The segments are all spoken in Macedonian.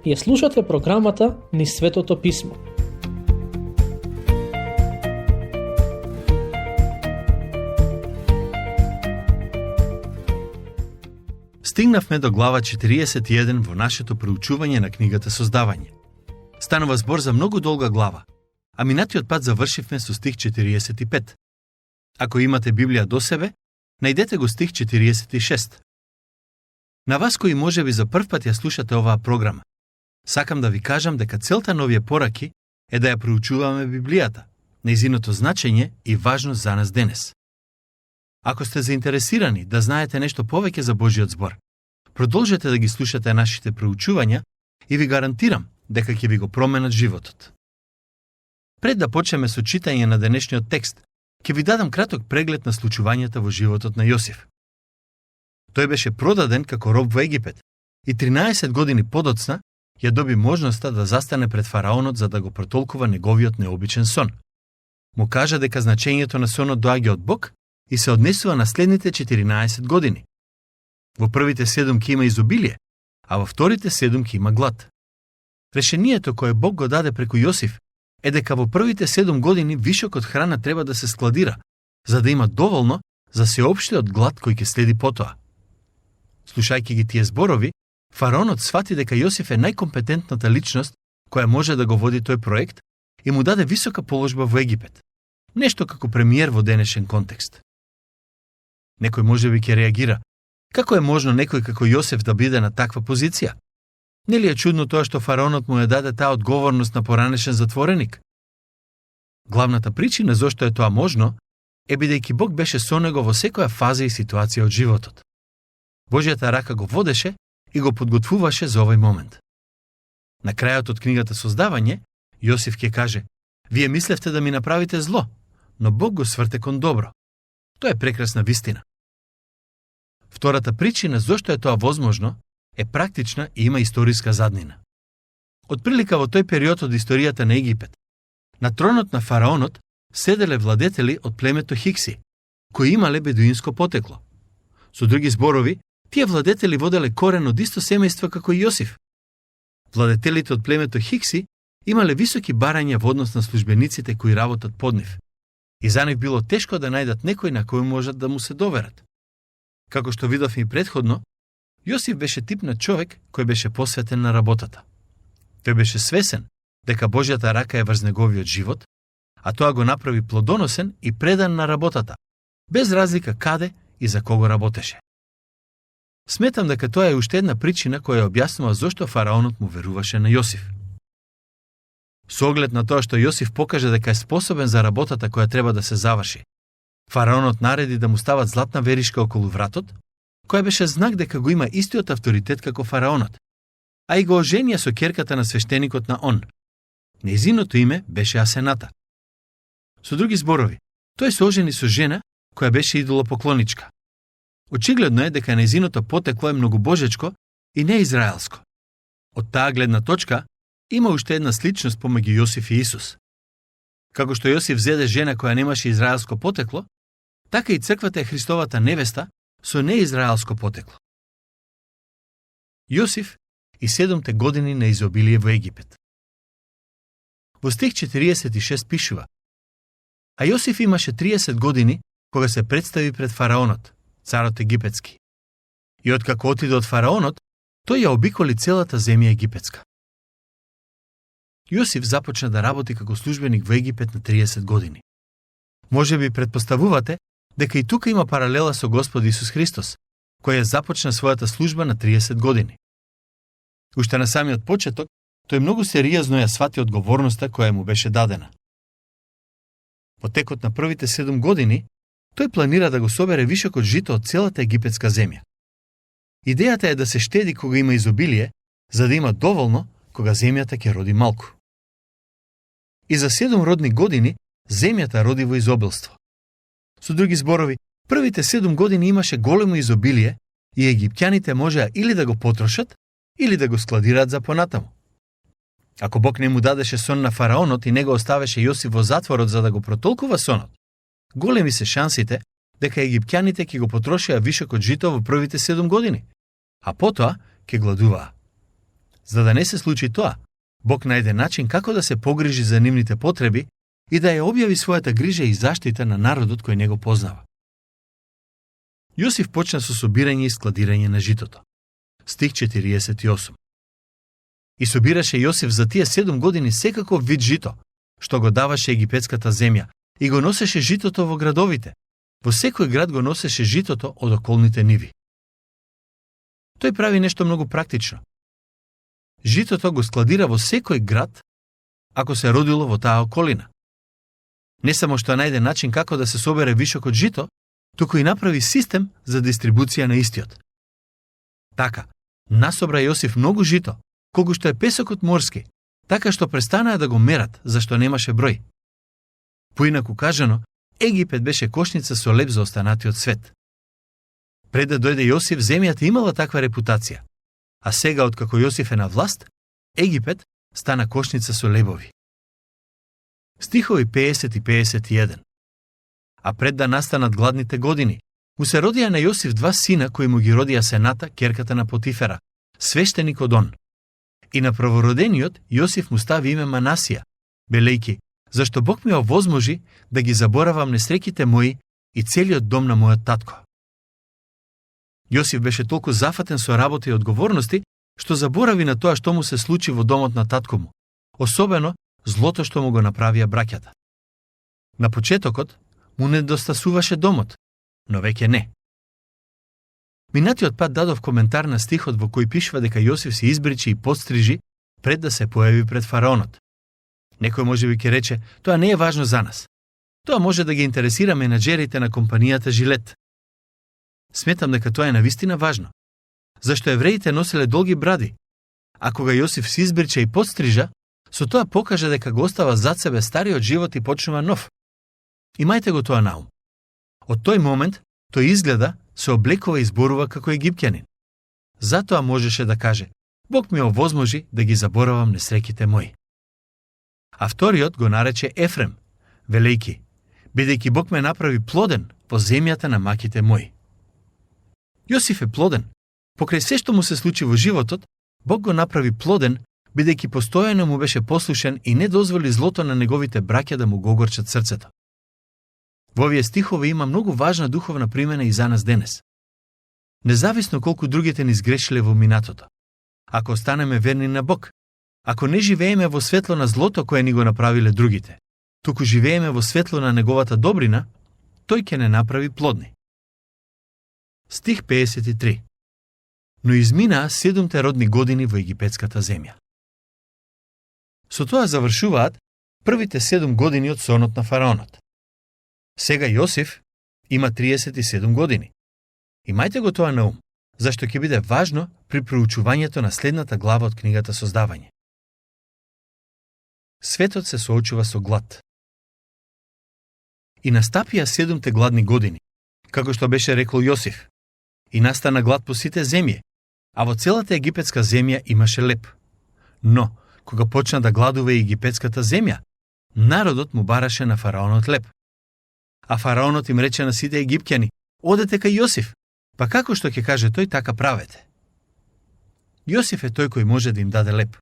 Ја слушате програмата Низ Светото Писмо. Стигнавме до глава 41 во нашето проучување на книгата Создавање. Станува збор за многу долга глава, а минатиот пат завршивме со стих 45. Ако имате Библија до себе, најдете го стих 46. На вас кои можеби за прв пат ја слушате оваа програма, сакам да ви кажам дека целта на овие пораки е да ја проучуваме Библијата, нејзиното значење и важност за нас денес. Ако сте заинтересирани да знаете нешто повеќе за Божиот збор, продолжете да ги слушате нашите проучувања и ви гарантирам дека ќе ви го променат животот. Пред да почнеме со читање на денешниот текст, ќе ви дадам краток преглед на случувањата во животот на Јосиф. Тој беше продаден како роб во Египет и 13 години подоцна ја доби можноста да застане пред фараонот за да го протолкува неговиот необичен сон. Му кажа дека значењето на сонот доаѓа од Бог и се однесува на следните 14 години. Во првите 7 ќе има изобилие, а во вторите 7 ќе има глад. Решението кое Бог го даде преку Јосиф е дека во првите 7 години вишок од храна треба да се складира, за да има доволно за сеопштиот глад кој ќе следи потоа. Слушајќи ги тие зборови, фараонот свати дека Јосиф е најкомпетентната личност која може да го води тој проект и му даде висока положба во Египет. Нешто како премиер во денешен контекст. Некој можеби ќе реагира: како е можно некој како Јосиф да биде на таква позиција? Нели е чудно тоа што фараонот му ја даде таа одговорност на поранешен затвореник? Главната причина зошто е тоа можно е бидејќи Бог беше со него во секоја фаза и ситуација од животот. Божјата рака го водеше и го подготвуваше за овој момент. На крајот од книгата Создавање, Јосиф ќе каже: вие мислевте да ми направите зло, но Бог го сврте кон добро. Тоа е прекрасна вистина. Втората причина зошто е тоа возможно е практична и има историска заднина. Отприлика во тој период од историјата на Египет, на тронот на фараонот седеле владетели од племето Хикси, кои имале бедуинско потекло. Со други зборови, тие владетели воделе корен од исто семејство како и Јосиф. Владетелите од племето Хикси имале високи барања во однос на службениците кои работат под нив, и за нив било тешко да најдат некој на кој можат да му се доверат. Како што видовме и предходно, Јосиф беше тип на човек кој беше посветен на работата. Тој беше свесен дека Божјата рака е врз неговиот живот, а тоа го направи плодоносен и предан на работата, без разлика каде и за кого работеше. Сметам дека тоа е уште една причина која објаснува зошто фараонот му веруваше на Јосиф. Со оглед на тоа што Јосиф покаже дека е способен за работата која треба да се заврши, фараонот нареди да му стават златна веришка околу вратот, која беше знак дека го има истиот авторитет како фараонот, а и го оженија со ќерката на свештеникот на Он. Нејзиното име беше Асената. Со други зборови, тој се ожени со жена која беше идолопоклоничка. Очигледно е дека нејзиното потекло е многу божечко и не израелско. Од таа гледна точка има уште една сличност помеѓу Јосиф и Исус. Како што Јосиф зеде жена која немаше израелско потекло, така и црквата е Христовата невеста со неизраелско потекло. Јосиф и 7 години на изобилие во Египет. Во стих 46 пишува: а Јосиф имаше 30 години кога се представи пред фараонот, царот египетски. И откако отиде од фараонот, тој ја обиколи целата земја египетска. Јосиф започна да работи како службеник во Египет на 30 години. Може би предпоставувате дека и тука има паралела со Господ Исус Христос, кој ја започна својата служба на 30 години. Уште на самиот почеток, тој многу сериозно ја свати одговорноста која му беше дадена. Во текот на првите 7 години, тој планира да го собере вишокот жито од целата египетска земја. Идејата е да се штеди кога има изобилие, за да има доволно кога земјата ќе роди малку. И за 7 родни години земјата роди во изобилство. Со други зборови, првите 7 години имаше големо изобилие и египтјаните можеа или да го потрошат, или да го складираат за понатаму. Ако Бог не му дадеше сон на фараонот и не го оставеше Јосиф во затворот за да го протолкува сонот, големи се шансите дека египтјаните ќе го потрошеа вишокот жито во првите 7 години, а потоа ќе гладуваа. За да не се случи тоа, Бог најде начин како да се погрижи за нивните потреби и да ја објави својата грижа и заштита на народот кој не го познава. Јосиф почна со собирање и складирање на житото. Стих 48. И собираше Јосиф за тие 7 години секаков вид жито, што го даваше египетската земја, и го носеше житото во градовите. Во секој град го носеше житото од околните ниви. Тој прави нешто многу практично. Житото го складира во секој град, ако се родило во таа околина. Не само што најде начин како да се собере вишокот жито, туку и направи систем за дистрибуција на истиот. Така, насобра Јосиф многу жито, колку што е песокот морски, така што престанаа да го мерат, зашто немаше број. Поинаку кажано, Египет беше кошница со леб за останатиот свет. Пред да дојде Јосиф, земјата имала таква репутација, а сега, откако Јосиф е на власт, Египет стана кошница со лебови. Стихови 50 и 51. А пред да настанат гладните години, му се родија на Јосиф 2 сина кои му ги родија Сената, керката на Потифера, свештеник од Он. И на првородениот Јосиф му стави име Манасија, белејки, зашто Бог ми овозможи да ги заборавам несреќите мои и целиот дом на мојот татко. Јосиф беше толку зафатен со работа и одговорности, што заборави на тоа што му се случи во домот на татко му, особено злото што му го направија браќата. На почетокот му недостасуваше домот, но веќе не. Минатиот пат дадов коментар на стихот во кој пишува дека Јосиф се избричи и подстрижи пред да се појави пред фараонот. Некој можеби ќе рече, тоа не е важно за нас. Тоа може да ги интересира менаџерите на компанијата Жилет. Сметам дека тоа е навистина важно, зашто евреите носеле долги бради, а кога Јосиф се избрича и подстрижа, со тоа покажа дека го остава зад себе стариот живот и почнува нов. Имајте го тоа на ум. Од тој момент, тој изгледа, се облекува и зборува како египтјанин. Затоа можеше да каже, Бог ми овозможи да ги заборавам несреќите мои. А вториот го нарече Ефрем, велејки, бидејќи Бог ме направи плоден во земјата на маките мои. Јосиф е плоден. Покрај се што му се случи во животот, Бог го направи плоден, бидејќи постојано му беше послушен и не дозволи злото на неговите браќа да му го огорчат срцето. Во овие стихови има многу важна духовна примена и за нас денес. Независно колку другите ни сгрешиле во минатото, ако останеме верни на Бог, ако не живееме во светло на злото кое ни го направиле другите, туку живееме во светло на неговата добрина, тој ќе не направи плодни. Стих 53. Но изминаа 7 родни години во египетската земја. Со тоа завршуваат првите 7 години од сонот на фараонот. Сега Јосиф има 37 години. Имајте го тоа на ум, зашто ќе биде важно при проучувањето на следната глава од книгата Создавање. Светот се соочува со глад. И настапија 7 гладни години, како што беше рекол Јосиф, и настана глад по сите земји, а во целата египетска земја имаше леп. Но, кога почна да гладува египетската земја, народот му бараше на фараонот леп. А фараонот им рече на сите египтјани, одете кај Јосиф, па како што ќе каже тој, така правете. Јосиф е тој кој може да им даде леп.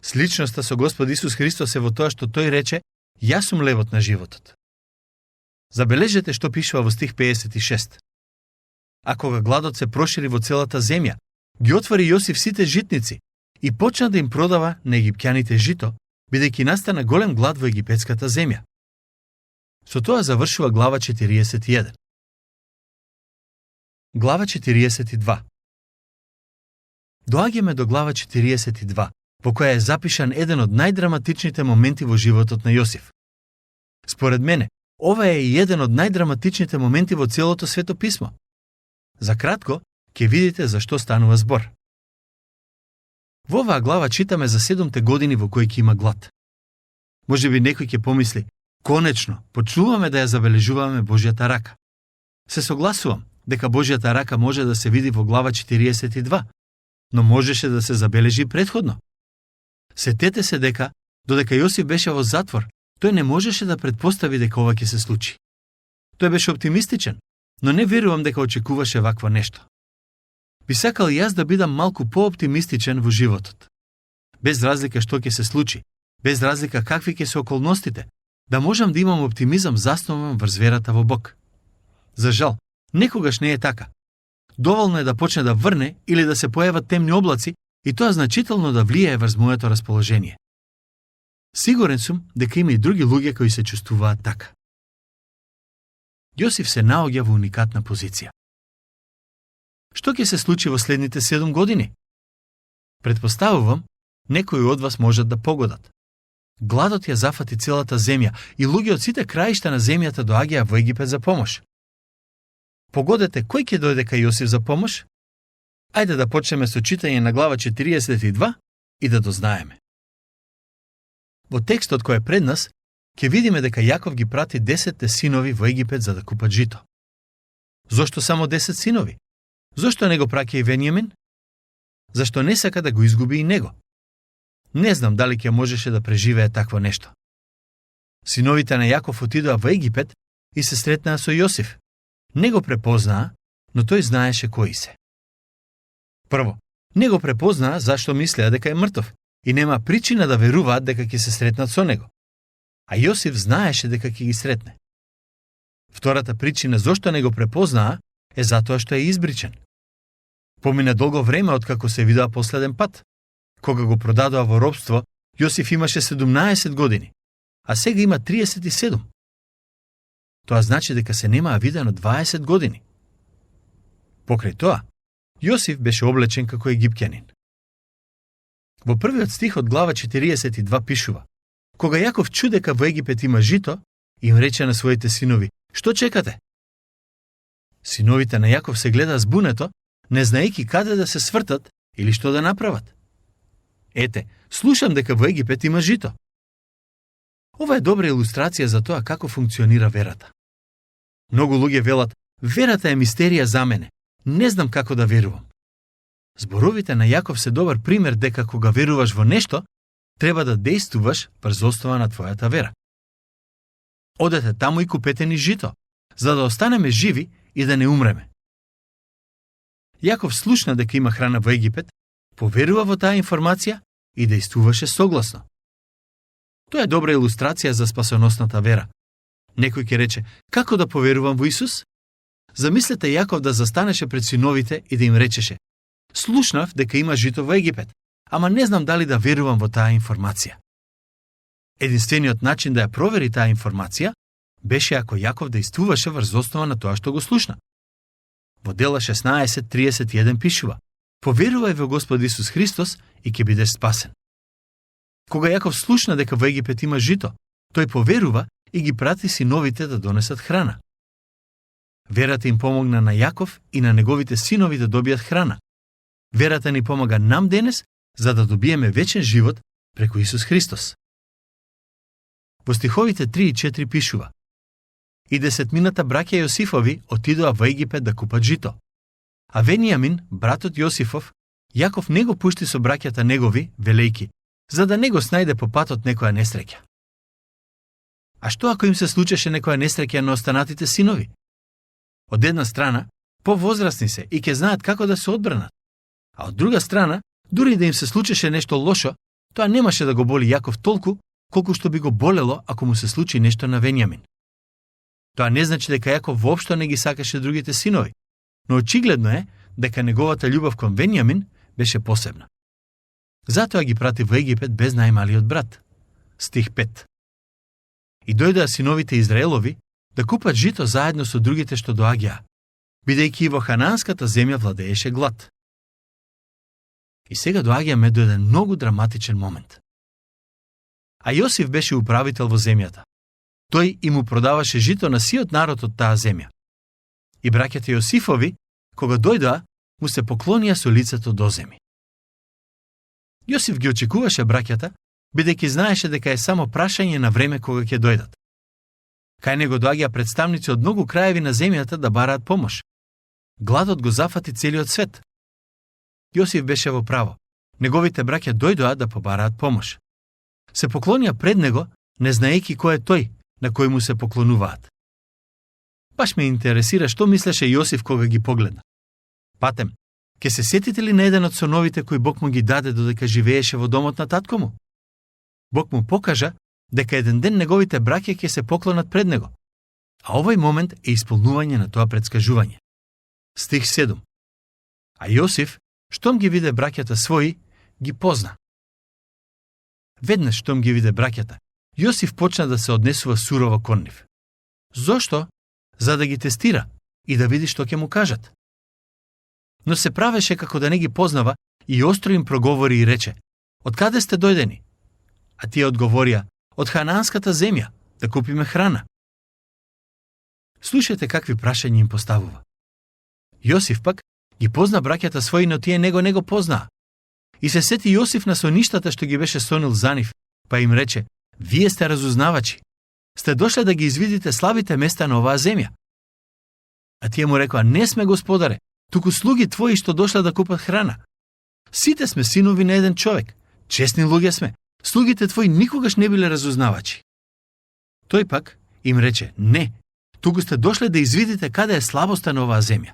Сличноста со Господ Исус Христос е во тоа што тој рече, јас сум левот на животот. Забележете што пишува во стих 56. А кога гладот се прошири во целата земја, ги отвори Јосиф сите житници и почна да им продава на египтјаните жито, бидејќи настана голем глад во египетската земја. Со тоа завршува глава 41. Глава 42. Доаѓаме до глава 42, во која е запишан еден од најдраматичните моменти во животот на Јосиф. Според мене, ова е и еден од најдраматичните моменти во целото Свето писмо. За кратко, ќе видите за што станува збор. Во оваа глава читаме за 7 години во кои ќе има глад. Можеби некој ќе помисли, конечно, почнуваме да ја забележуваме Божјата рака. Се согласувам дека Божјата рака може да се види во глава 42, но можеше да се забележи предходно. Сетете се дека, додека Јосиф беше во затвор, тој не можеше да предпостави дека ова ќе се случи. Тој беше оптимистичен, но не верувам дека очекуваше вакво нешто. Би сакал и јас да бидам малку пооптимистичен во животот. без разлика што ќе се случи, без разлика какви ќе се околностите, да можам да имам оптимизам заснуван врз верата во Бог. За жал, некогаш не е така. Доволно е да почне да врне или да се појават темни облаци и тоа значително да влијае врз моето расположение. Сигурен сум дека има и други луѓе кои се чувствуваат така. Јосиф се наоѓа во уникатна позиција. Што ќе се случи во следните 7 години? Предпоставувам, некои од вас можат да погодат. Гладот ја зафати целата земја и луѓе од сите краишта на земјата доаѓаа во Египет за помош. Погодете кој ќе дојде кај Јосиф за помош? Ајде да почнеме со читање на глава 42 и да дознаеме. Во текстот кој е пред нас, ќе видиме дека Јаков ги прати 10 синови во Египет за да купат жито. Зошто само 10 синови? Зошто не го праќа и Венијамин? Зашто не сака да го изгуби и него? Не знам дали ќе можеше да преживее такво нешто. Синовите на Јаков отидоа во Египет и се сретнаа со Јосиф. Не го препознаа, но тој знаеше кои се. Прво, не го препознаа зашто мислеа дека е мртов и нема причина да веруваат дека ќе се сретнат со него. А Јосиф знаеше дека ќе ги сретне. Втората причина зошто не го препознаа е затоа што е избричен. Помина долго време откако се видоа последен пат. Кога го продадоа во робство, Јосиф имаше 17 години, а сега има 37. Тоа значи дека се немаа видено 20 години. Покрај тоа, Јосиф беше облечен како египтјанин. Во првиот стих од глава 42 пишува: Кога Јаков чу дека во Египет има жито, им рече на своите синови: Што чекате? Синовите на Јаков се гледаа збунето, не знаејќи каде да се свртат или што да направат. Ете, слушам дека во Египет има жито. Ова е добра илустрација за тоа како функционира верата. Многу луѓе велат: верата е мистерија за мене, не знам како да верувам. Зборовите на Јаков се добар пример дека кога веруваш во нешто, треба да действуваш врз основа на твојата вера. Одете таму и купете ни жито, за да останеме живи и да не умреме. Јаков слушна дека има храна во Египет, поверува во таа информација и действуваше согласно. Тоа е добра илустрација за спасоносната вера. Некој ќе рече: како да поверувам во Исус? Замислете Јаков да застанеше пред синовите и да им речеше: слушнав дека има жито во Египет, ама не знам дали да верувам во таа информација. Единствениот начин да ја провери таа информација беше ако Јаков действуваше врз основа на тоа што го слушна. Во Дела 16:31 пишува: Поверувај во Господ Исус Христос и ќе бидеш спасен. Кога Јаков слушна дека во Египет има жито, тој поверува и ги прати синовите да донесат храна. Верата им помогна на Јаков и на неговите синови да добијат храна. Верата ни помага нам денес за да добиеме вечен живот преку Исус Христос. Во стиховите 3 и 4 пишува: И 10 браќа Јосифови отидоа во Египет да купат жито. А Венијамин, братот Јосифов, Јаков не го пушти со браќата негови, велејки, за да не го снајде по патот некоја несреќа. А што ако им се случеше некоја несреќа на останатите синови? Од една страна, повозрасни се и ќе знаат како да се одбранат. А од друга страна, дури да им се случеше нешто лошо, тоа немаше да го боли Јаков толку, колку што би го болело ако му се случи нешто на Венијамин. Тоа не значи дека Јаков воопшто не ги сакаше другите синови, но очигледно е дека неговата љубов кон Венијамин беше посебна. Затоа ги прати во Египет без најмалиот брат. Стих 5. И дојдоа синовите Израелови да купат жито заедно со другите што доаѓаа, бидејќи во хананската земја владееше глад. И сега доаѓаме до еден многу драматичен момент. А Јосиф беше управител во земјата. Тој и му продаваше жито на сиот народ од таа земја. И браќата Јосифови, кога дојдоа, му се поклонија со лицето до земји. Јосиф ги очекуваше браќата, бидејќи знаеше дека е само прашање на време кога ќе дојдат. Кај него доаѓаа представници од многу краеви на земјата да бараат помош. Гладот го зафати целиот свет. Јосиф беше во право. Неговите браќа дојдоа да побараат помош. Се поклонија пред него, не знаејќи кој е тој, на кој му се поклонуваат. Баш ме интересира што мислеше Јосиф кога ги погледна. Патем, Ке се сетите ли на еден од соновите кои Бог му ги даде додека живееше во домот на татко му? Бог му покажа дека еден ден неговите браќа ќе се поклонат пред него. А овој момент е исполнување на тоа предскажување. Стих 7. А Јосиф, штом ги виде браќата своји, ги позна. Веднаш штом ги виде браќата, Јосиф почна да се однесува сурово кон нив. Зошто? За да ги тестира и да види што ќе му кажат. Но се правеше како да не ги познава и остро им проговори и рече: "Од каде сте дојдени?" А тие одговорија: "Од ханаанската земја, да купиме храна." Слушате какви прашања им поставува. Јосиф пак ги позна браќата своји, но тие него не го познаа. И се сети Јосиф на соништата што ги беше сонил за нив, па им рече: "Вие сте разузнавачи. Сте дошле да ги извидите слабите места на оваа земја." А тие му рекоа: "Не сме, господаре, туку слуги твои што дошле да купат храна. Сите сме синови на еден човек. Честни луѓе сме. Слугите твои никогаш не биле разузнавачи." Тој пак им рече: "Не, туку сте дошле да извидите каде е слабоста на оваа земја."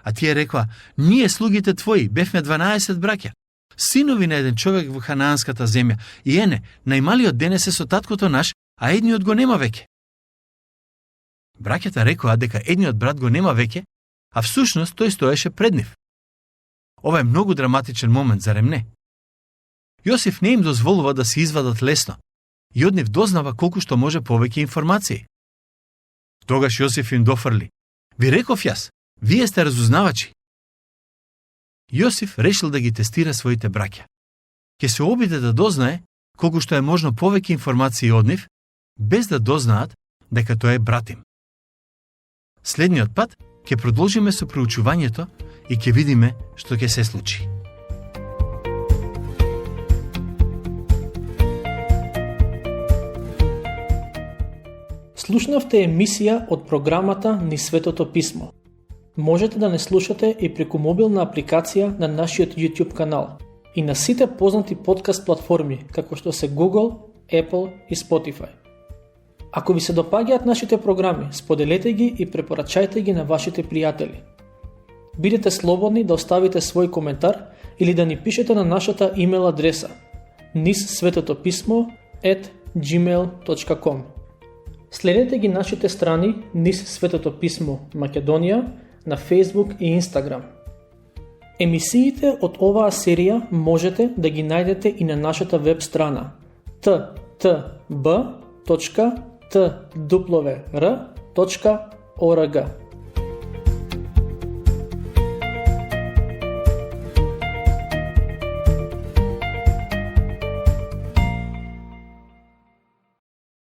А тие рекоа: "Ние слугите твои бевме 12 браќа, синови на еден човек во ханаанската земја, и ене, најмалиот денес е со таткото наш, а едниот го нема веќе." Браќата рекоа дека едниот брат го нема веќе, а всушност тој стоеше пред нив. Ова е многу драматичен момент, зарем не? Јосиф не им дозволува да се извадат лесно и од нив дознава колку што може повеќе информации. Тогаш Јосиф им дофрли: "Ви реков јас, вие сте разузнавачи." Јосиф решил да ги тестира своите браќа. Ке се обиде да дознае колку што е можно повеќе информации од нив, без да дознаат дека тој е брат им. Следниот пат ќе продолжиме со проучувањето и ќе видиме што ќе се случи. Слушнавте емисија од програмата Низ Светото Писмо. Можете да не слушате и преку мобилна апликација на нашиот YouTube канал и на сите познати подкаст платформи, како што се Google, Apple и Spotify. Ако ви се допаѓаат нашите програми, споделете ги и препорачајте ги на вашите пријатели. Бидете слободни да оставите свој коментар или да ни пишете на нашата имейл адреса nizsvetotopисmo@gmail.com. Следете ги нашите страни Низ Светото Писмо Македонија на Facebook и Instagram. Емисиите од оваа серија можете да ги најдете и на нашата веб страна ttb.twr.org.